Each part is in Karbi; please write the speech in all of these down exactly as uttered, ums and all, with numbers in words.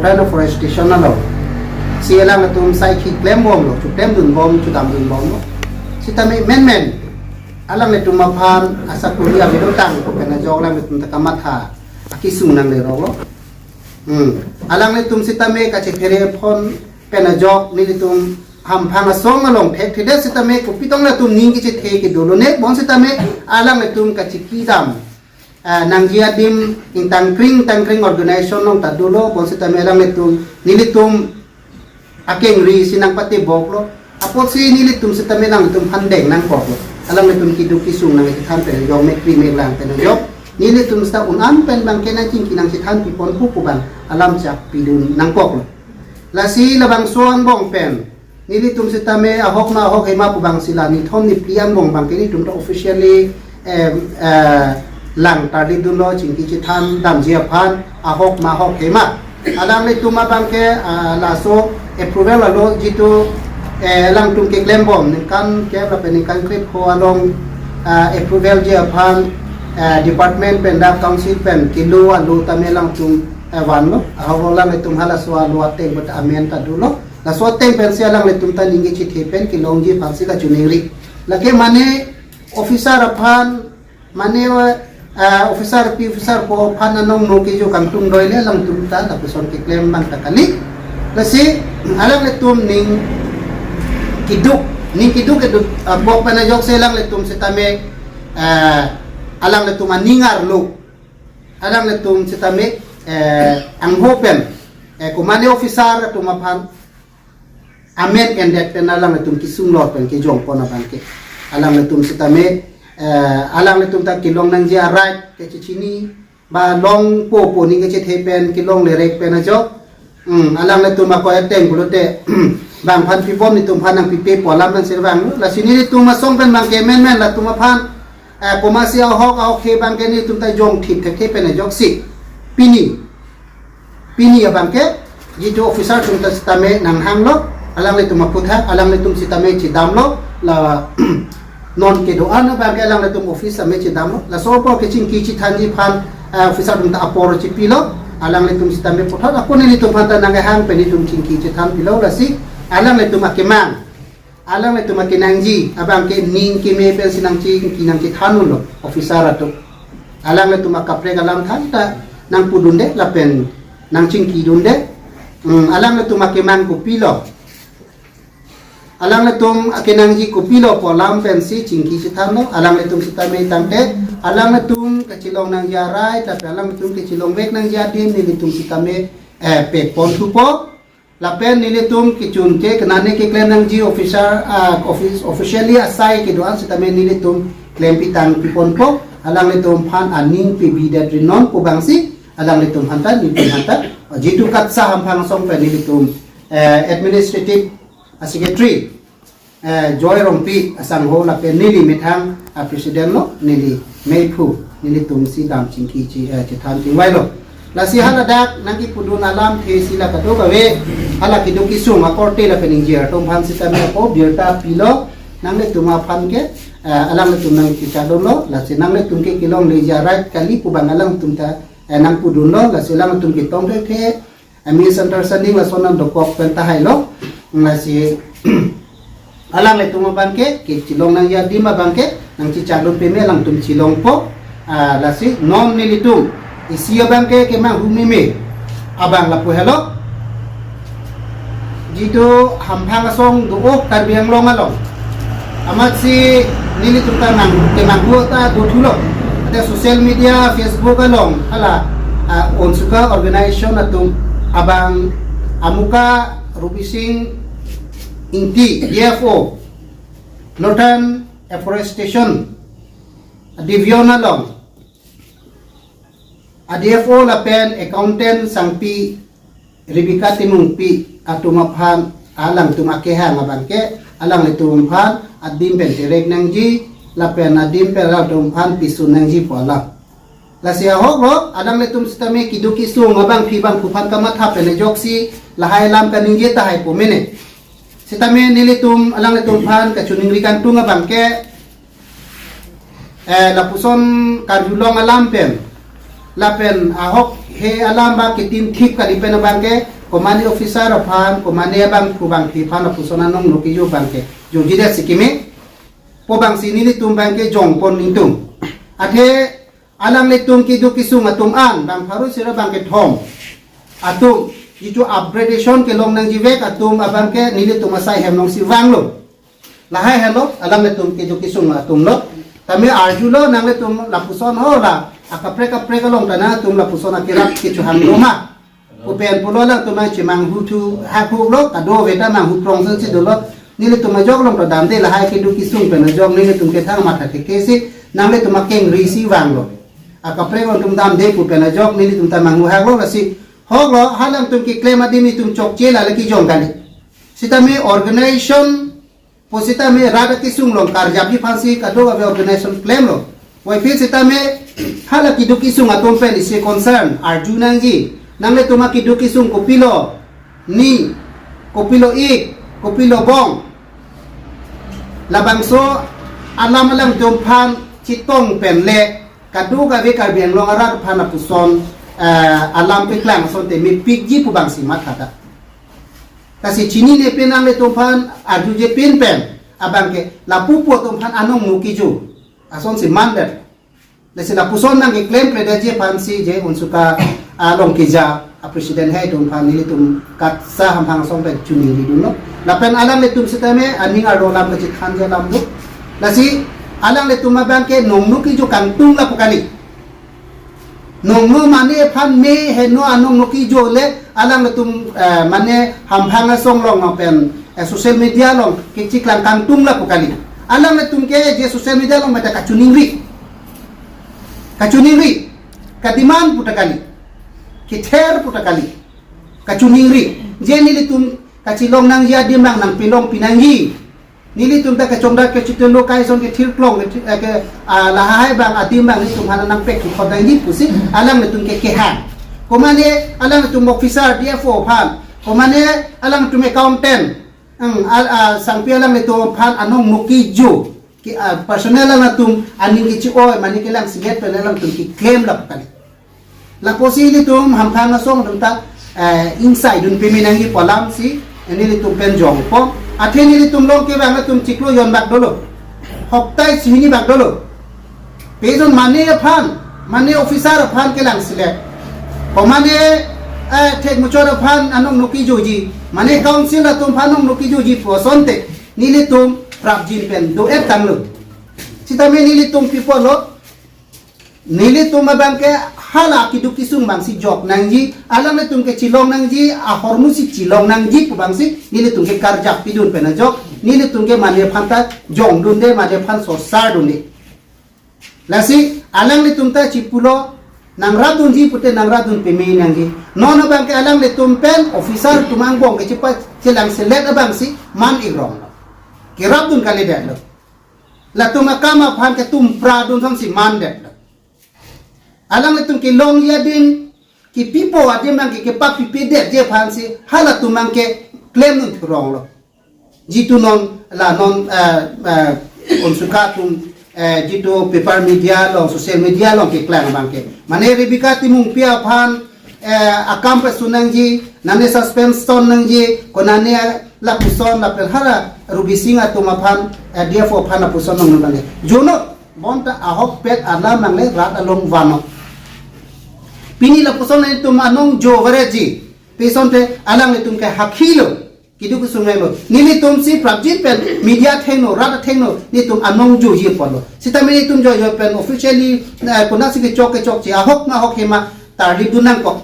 Plan of Forestation along si alanglitum sai keklem bomlo, chuklem dun bom, chudam dun bomlo. Sitame menmen alanglitum aphan asakuri avedotang pen ajok alanglitum ta kamatha akisung nangleroklo. Hmm. Alanglitum sitame kachephere phon pen ajok nelitum hamphang asong along thekthedet sitame kopi tong latum ning kechethe ke dolo ne, bonsitame alanglitum kachikidam, ah, nangji adim ingtangkring tangkring organization along ta dolo, bonsitame alanglitum nelitum akengri si nangpateboklo. Apotsi nelitum sitame alanglitum aphan deng nangkoklo. Alanglitum keduk kesung nangchethan pen ajok, mekri meklang pen ajok nelitum sita un-an pen abangke nangchingki nangchethan pipon pu pu abang alam chak pidun nangkoklo. Lasi labangso angbong pen nelitum sitame ahok ma ahok hema pu abang si la nithom niphli angbong abangke nelitum ta officially, em, eh, lang tarlip dunlo, chingki chethan damji aphan ahok ma ahok hema. Alanglitum abangke, ah, laso approval alo jitu, eh, alangtum keklem bom ningkan kep lapen ningkan krepho along, ah, approval ji aphan, eh, department pen dak council pen kelo alo tame alangtum, eh, vanlo. Ahok alanglitum halaso alo ateng pen amen ta dolo. Laso ateng pensi alanglitum ta ning kechethe pen kelongji aphansi kachiningri. Lake mane officer aphan, mane, ah, officer pi officer po aphan anong no kejo kangtung doile alangtum ta lapuson keklem abang ta kali. Lasi alanglitum ning keduk, ning keduk keduk, ah, bok pen ajoksi alanglitum sitame, ah, alanglitum aning arlo, alanglitum sitame, eh, angho pen, eh, komane officer atum aphan amen endet pen alanglitum kesung lor pen kejong pon abangke. Alanglitum sitame, eh, alanglitum ta kelong nangji a-right kechechini, ba longpo pu ning kechethe pen kelong lerek pen ajok. Hmm, alanglitum akoi ateng pulote bang aphan pibom, nelitum aphan nangpipe pu alam pen sirvanglo. Lasi nelitum asong pen abangke menmen latum aphan, eh, komatsi ahok ahok he abangke nelitum ta jongthip thekthe pen ajoksi pini, pini abangke jitu officer atum ta sitame nanghanglo, alanglitum aputhak alanglitum sitame chedamlo, la non kedo-an abangke alanglitum office tame chedamlo. Laso apor kechingki chethanji aphan, eh, officer atum ta apor chepilo, alanglitum sitame puthot ako nelitum aphan ta nanghang pen nelitum chingki chethan pilo. Lasi alanglitum akemang, alanglitum akenangji abangke ning keme pensi nangchingki nangchethan unlo officer atum. Alanglitum akaprek alam thangta nangpudunde lapen nangchingkidunde. Hmm, alanglitum akemang kopilo, alanglitum akenangji kopilo pu alam pensi chingki chethanlo. Alanglitum sitame tangte alanglitum kachelong nangji a-right lapen alanglitum kachelongvek nangji adim nelitum sitame, eh, pekpon thupo. Lapen nelitum kechun ke kenane keklem nangji officer, ah, office, officially asai kedo-an sitame nelitum klempitang piponpo. Alanglitum aphan aning pibidet rinon pu abangsi alanglitum aphanta, nelitum aphanta, jitu KATSSA hamphang asong pen nelitum, eh, administrative, ah, secretary, eh, Joy Rongpi asangho lapen neli methang, ah, president lo, neli meiphu, nelitum si dam chingki che, eh, chethan chingvailo. Lasi haladak nangkipudun alamthe si la kadokave, hala keduk kesung akorte lapen ingjir atum aphan sitame ako birta pilo, nanglitum aphan ke, eh, alanglitum nangkechadunlo. Lasi nanglitum ke kelongleji a-right kali pu abang alangtum ta, eh, nangpudunlo. Lasi alangtum ketong thekthe, eh, misunderstanding lason an dokok pen tahailo. Lasi alanglitum abangke kechelong nangji adim abangke nangchechakdun peme, alangtum chelongpo. Ah, lasi non nelitum isi abangke kemanghu meme abang lapu helo. Jitu hamphang asong do-o Karbi Anglong along, amatsi nelitum ta nang kemanghu ta dothulo. Ate social media, Facebook along hala, ah, Onsuka organization atum abang amuka Rupi Singh Ingti, D F O, Northern Afforestation Division along a-D F O lapen accountant sangpi Rebecca Timungpi atum aphan alangtum akehang abangke alanglitum aphan adim pen terek nangji lapen adim pen alangtum aphan pisun nangji pu alam. Lasi ahok lo, alanglitum sitame keduk kesung abangpi abangphu aphan kamatha pen ajoksi lahai alam kaningje tahai pu mene. Sitame nelitum alanglitum aphan kachiningri kangtung abangke, eh, lapuson karjulong alam pen, lapen ahok He alam ba kitim thip kali pen abangke, komane officer aphan, komane abang pu bang phi aphan lapuson anong noki jo abangke. Jo jidet si keme, pu bangsi nelitum abangke jongpon ningtung. Athe alanglitum keduk kesung atum an, bang pharo sira bang kethom atum, jitu upgradation kelong nangjivek atum abangke nelitum asai hem nong si vanglo. Lahai helo, alanglitum keduk kesung atum lo. Tame arjulo nanglitum lapuson ho la, akaprek kaprek along ta nangtum lapuson akerap kechohang lo ma. Pu pen pulo alangtum chemanghu thu hak hu lo, kadokave ta manghu prong sangsi dolo. Nelitum ajok along ta damde lahai keduk kesung pen ajok nelitum kethang matha theke si, nanglitum akengri si vanglo. Akaprek along tum damde pu pen ajok nelitum ta manghu hak lo lasi. Hok lo, halangtum keklem adim nelitum chokche la lake jong kali. Sitame organization, pu sitame rat akesung along karjapji aphansi kadokave organization klemlo. Puvoiphit sitame hala keduk kesung atum pen isi concern arju nangji. Nanglitum akeduk kesung kopilo ni, kopilo ik, kopilo bong. Labangso alam alangtum aphan chetong pen le kadokave Karbi Anglong arat aphan lapuson, eh, alam paklang asonte mepikji pu bangsi matha ta. Lasi chinine pen nanglitum aphan arjuje pen pen abangke lapu pu atum aphan anong noki jo asonsi mandet. Lasi lapuson nangkeklemkledetji aphansi je Unsukha along keja a president hai atum aphan nelitum KATSSA hamphang asong pen choningri dunlo. Lapen alanglitum sitame aning arlo alam kachethanji alam do. Lasi alanglitum abangke nong noki jo kangtung lapu kali. Nongno mane aphan me heno anong noki jo le alanglitum, eh, mane hamphang asong along pen, eh, social media along kechiklang kangtung lapu kali. Alanglitum ke je social media along mate kachoningri. Kachoningri. Kademand pu ta kali. Kether pu ta kali. Kachoningri. Je nelitum kachelong nangji adim nang nangpelongpi nangji. Nelitum ta kachongdat kachitelo kai ason kethir klong kethir, eh, ke, ah, lahai bang adim bang nelitum aphan nangpek kikhot nangji pusi alanglitum ke kehang. Komane alanglitum officer D F O aphan, komane alanglitum accountant, ang, al-, ah, sangpi alanglitum aphan anong noki jo, ke, ah, personal alanglitum aning kechi-oi mane kelang siget pen alanglitum keklem lapu kali. Lapusi nelitum hamphang asong atum ta, eh, ingsai dun peme nangji pu alamsi, eh, nelitum pen jongpo. Athe nelitum along kevang atum chiklo jon bak dolo. Hoktai sini bak dolo. Pejon mane aphan, mane officer aphan kelang silet. Komane, eh, thek muchot aphan anong noki joji. Mane council atum aphan anong noki joji pu asonte. Nelitum prapjin pen do-et tanglo. Sitame nelitum pi pulo. Nelitum abangke hala keduk kesung bangsi jok nangji, alanglitum ke chelong nangji, ahormu si chelong nangji pu bangsi, nelitum ke karjap pidun pen ajok, nelitum ke mane aphan ta jongdunde, mane aphan sorsar dunde. Lasi, alanglitum ta chipulo, nangrapdunji pute nangrapdun peme nangji. Non abangke alanglitum pen, officer atum angbong ke chepa, chelang selet abangsi, man ikrong. Kerapdun kalidet lo. Latum akam aphan ketum pra dun sangsi mandet lo. Alanglitum kelongji adim, kepipo adim nang ke kepapipedetji aphansi, halatum nang keklem dun thurong lo. Jitu non, la non, eh, eh, Unsukha atum, eh, jitu paper media along, social media along keklang abangke. Mane Rebecca Timungpi aphan, eh, akam pasun nangji, nane suspension nangji, konane lapuson lapen hala Ruby Singh atum aphan, eh, D F O aphan lapuson nang nang. Jono, bonta ahokpet alam nangle rat along vano. Pini lapuson nelitum anong jo vareji, pi asonte alanglitum ke hakhilo. Keduk kesung lo. Nelitum si prapjin pen media athengno, rat athengno, nelitum anong joji apotlo. Sitame nelitum jojo pen officially, eh, konatsi kechok kechokche ahok ma ahok hema tarlip dun nangkok.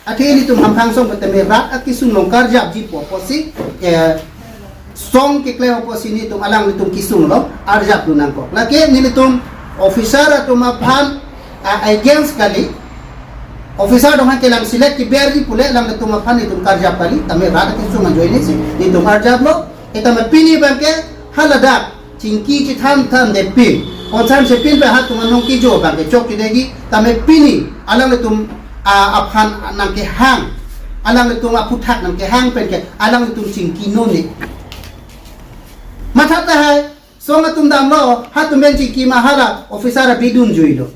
Athe nelitum hamphang asong petame rat akesung along karjapji pu apotsi, eh, song keklem apotsi nelitum alanglitum kesung along arjap dun nangkok. Lake nelitum officer atum aphan, ah, against kali. Officer atum aphan kelang selet keberji pule alanglitum aphan nelitum karjap kali. Tame rat akesung ajoine si nelitum arjaplo. Sitame pini abangke haladak chingki chethanthan de pin. Concern si pin pe hatum anong kejo abangke chokchedetji. Tame pini alanglitum, ah, aphan nangkehang, alanglitum aphuthak nangkehang penke alanglitum chingki none. Matha tahai, song atum damlo, hatum pen chingki ma hala officer abidun juilo.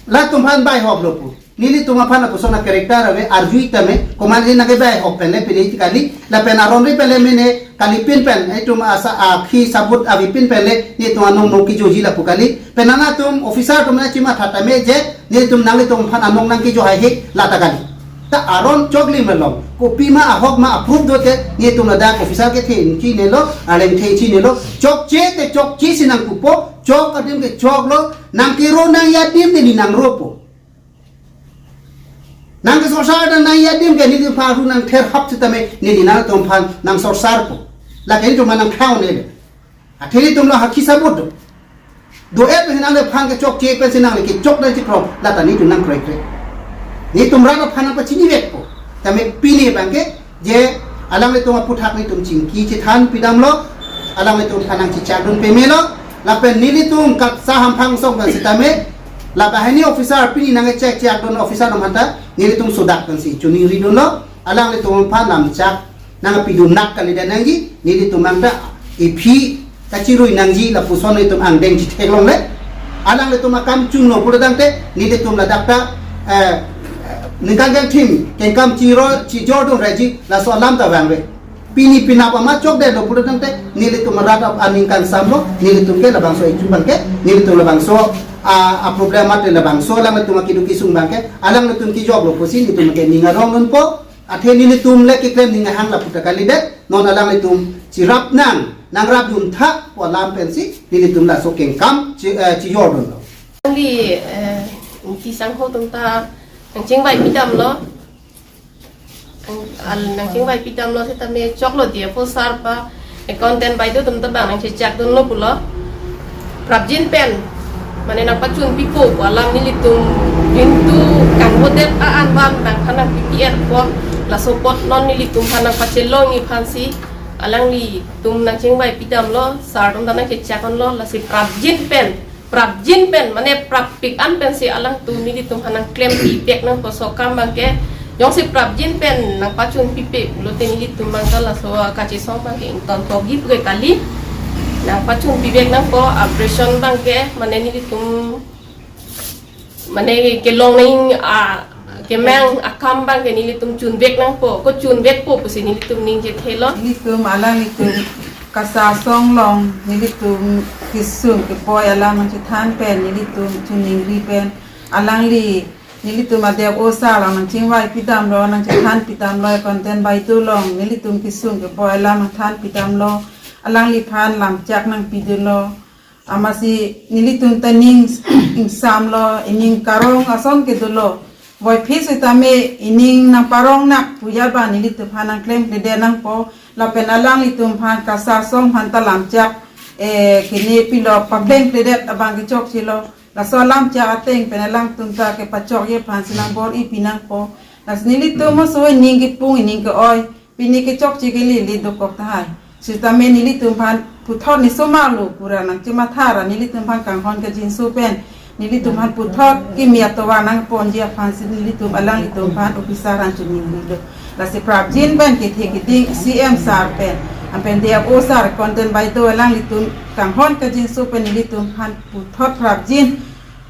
Latum aphan baihoplo pu. Nelitum aphan lapuson a-character ave, arju tame, komat nangkebai ahok pen le pini kali, lapen aron ri pen le mene, kalipin pen, itum asa akhi sabut avepin pen le, nelitum anong nong kejoji lapu kali, pen nangtum officer atum nangchimatha tame je, nelitum nanglitum aphan anong nangkejo haihe, lata kali. Ta aron choklim along, kopima ahok ma approve dote, nelitum ladak officer kethe chinelo, arleng the chinelo, chokche te chokche si nangpupo, chok adim ke choklo, nangkero nangji adim ke neli nangropo. Nangkesorsar dan nangji adim ke nelitum aphan aru nangtherhap sitame neli nangtum aphan nangsorsarpo. Lake nelitum aphan nangthau nele. Athe nelitum lo hakhi sabut do. Do-et nangli aphan kechokche pensi nangli kechok nangchikro. Lata nelitum nangkroikre. Nelitum rat aphan nangpachinivekpo. Tame pini abangke je alanglitum aphuthak nelitum chingki chethan pidamlo, alanglitum aphan nangchechakdun pemelo, lapen nelitum KATSA hamphang song pen sitame, la banghini officer pini nangchek chekdun officer atum aphanta, nelitum sodak pensi choningridunlo, alanglitum aphan lamchak nangpidun nak kalidet nangji, nelitum nangta iphi kachirui nangji lapuson nelitum angdeng chitheklongle. Alanglitum akam chunlo pura tangte, nelitum ladak ta, eh, ningkan kangthim, kengkam chiro, chijordun reji, laso alam ta vangve. Pini penap amat chokdetlo pura tangte, nelitum rat ap aningkan samlo, nelitum ke labangso ichu abangke, nelitum labangso, a, a problem mate labangso, alanglitum akidu kisung abangke, alanglitum kijoklo pusi, nelitum ke ning arongdunpo, athe nelitum le keklem ning ahang lapu ta kalidet, non alanglitum chirap nang, nangrapdun tha, pu alam pensi, nelitum laso kengkam, chi, eh, chijordunlo. Nangli, eh, Ingti Sangho atum ta, nangchingvai pidamlo, nang, al, nangchingvai pidamlo sitame choklo D F O sir pa, accountant baideo atum ta bang nangchechakdunlo pulo. Prapjin pen, mane nangpachun pipo pu alam nelitum pintu kanghodet a-an van bang aphan nangpipi-etpo, laso apot non nelitum aphan nangpachelongji aphansi, alanglitum nangchingvai pidamlo, sir atum ta nangchechakdunlo, lasi prapjin pen, prapjin pen, mane prappik an pensi alangtum nelitum aphan nangklem pipek nangpo, laso akam abangke, jongsi prapjin pen nangpachun pipe pulote nelitum abangke laso kachesong abangke ingtontokji puke kali. Nangpachun pivek nangpo, operation abangke, mane nelitum, mane kelong nang, a, kemang akam abangke nelitum chunvek nangpo, ko chunvekpo pusi nelitum ning chethelo. Nelitum alanglitum KATSA asong along, nelitum kisung keboi alam nangchethan pen, nelitum choningri pen, alangli, nelitum a-D F O sir along nangchingvai pidamlo, nangchethan pidamlo, accountant baideo along, nelitum kisung keboi alam nangthan pidamlo, alangliphan lamchak nangpidunlo. Amatsi nelitum ta ning ingsamlo, ining karong ason ke dolo. Voiphit sitame ining nangparong nak pu abang nelitum aphan nangklemkledet nangpo, lapen alanglitum aphan KATSA asong aphan ta lamchak, eh, kene pilo, pablengkledet abang kechokchelo. Laso alamchak ateng pen alangtum ta kepachokji aphansi nangbor-i pi nangpo. Lasi nelitum aso ining kepung ining ke-oi, pini kechokche ke lili dokok tahai. Sitame nelitum aphan puthot ne somar lo pura nangchematha ra nelitum aphan kanghon kajinso pen, nelitum aphan puthot kimi atovar nangponji aphansi nelitum alanglitum aphan officer an choningrilo. Lasi prapjin pen kethe keding C M sir pen, anpen D F O sir, accountant baideo alanglitum kanghon kajinso pen nelitum aphan puthot prapjin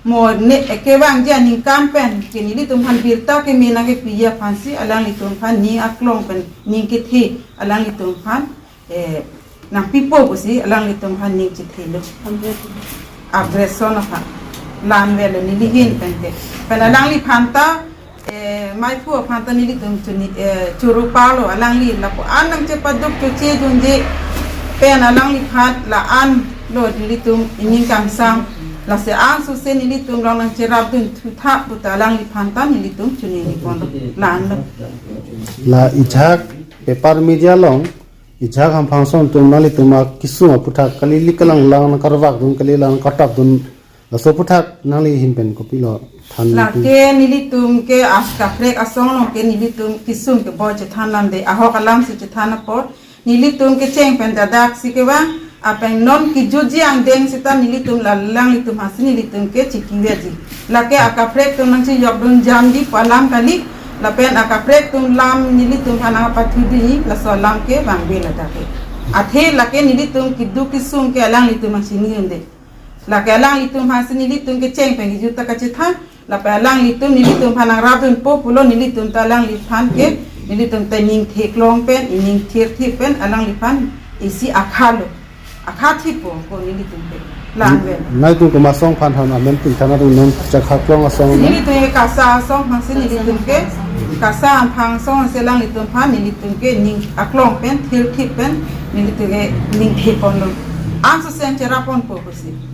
mo ne ekevangji aningkan pen ke nelitum aphan birta keme nangkepiji aphansi alanglitum aphan ning aklong pen ning kethe alanglitum aphan, eh, nangpipo pusi alanglitum aphan ning chethelo. Aggression aphan. La-an avelo neli ahin pen ke. Pen alangliphan ta, eh, maiphu aphan ta nelitum chuni, eh, choro parlo, alangli lapu-an nangchepaduk choche junje pen alangliphan la-an lo nelitum ining kangsam, lasi ansose nelitum along nangcherapdun thutha puta alangliphan ta nelitum choningri ponlo, la-an lo. La ejahak paper media along, ejahak hamphang asong atum nanglitum akisung aphuthak kali, ili kalang lang nangkarvakdun kali, lang nangkartapdun, laso aphuthak nangli ahin pen kopilo than? Lake nelitum ke akaprek asong along ke nelitum kisung keboi chethan lamde, ahok alamsi chethan apot, nelitum kecheng pen dadak si kevang, apeng non kejutji angdeng seta nelitum la alanglitum aphansi nelitum ke chikiveji. Lake akaprek atum nangchejokdun jamji pu alam kali, lapen akaprek atum lam nelitum aphan nangpathudunji, laso alam ke vangve ladak ke. Athe lake nelitum keduk kesung ke alanglitum aphansi ningde. Lake alanglitum aphansi nelitum kecheng pen kejut ta kachethan, Lapen alanglitum nelitum aphan nangrapdunpo pulo, nelitum ta alangliphan ke, nelitum ta ningtheklong pen, ining thirthip pen, alangliphan isi akha lo. Akha thipo ko nelitum ke. Lang ven. Nangtum komat asong aphan han amen pingthan atum non chakhaklong asong amen? Nelitum ke KASA asong aphansi nelitum ke, KASA aphang asong aphansi alanglitum aphan nelitum ke ning aklong pen, thirthip pen, nelitum ke ningtheponlo. Anso sen cheraponpo pusi.